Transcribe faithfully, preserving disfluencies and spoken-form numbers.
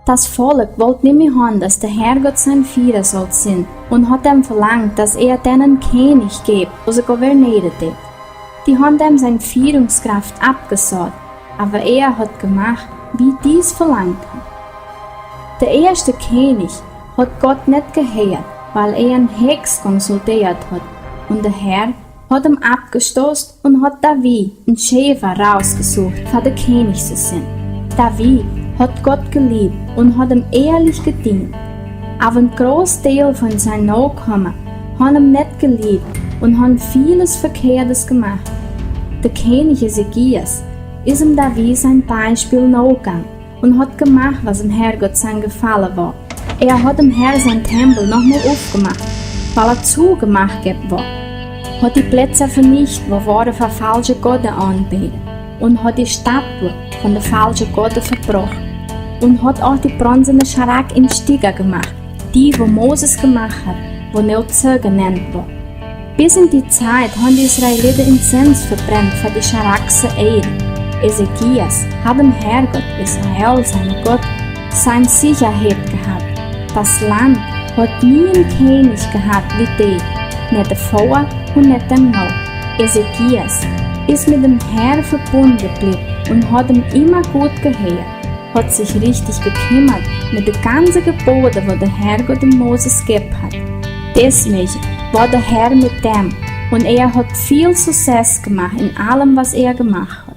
Das Volk wollt nimmi han, dass de Herrgott sein Fiera sollt sin, un hot em verlangt, dass er denen Kenig geb, wo se governere det. Die han em sein Fierungskraft abgesaat, aber er hot gemacht, wie dies verlangt hot. De eerste Kenig hot Gott net geheert, weil er en Hex konsulteert hot, un de Herr hot em abgestoßt un hot David, en Schäfer, rausgesucht, fa de Kenig zu sin. David hot Gott geliebt un hot em ehrlich gedient. Aber en groß Deel von sein Nokomme han em net geliebt un han vieles Verkehrtes gemacht. De Kenig Ezekias is em David sein Beispiel nogang un hot gemacht, was em Herrgott sein Gefalle war. Er hot em Herr sein Tempel nochmal aufgemacht, weil er zugemacht geb war. Hot die Plätze vernicht, wo wore fa falsche Gotte anbeden, un hot die Statue von de falsche Gotte verbrocht, un hot auch die bronzene Scharak in Sticke gemacht, die, wo Moses gemacht hot, wo Neozer genannt war. Bis in die Zeit han die Israeliten Inzens verbrennt fa die Scharakse Eid. Ezekias hot em Herrgott, Israel sein Gott, sein Sicherheit gehabt. Das Land hot nie en Kenig gehabt wie de, net de Vor un net de No. Ezekias is mit dem Herr verbunden geblieben un hot em immer gut geheert, hot sich richtig bekümmert mit de ganze Gebote, wo de Herrgott em Moses geb hot. Deswegen war de Herr mit dem, un er hot viel Success gemacht in allem, was er gemacht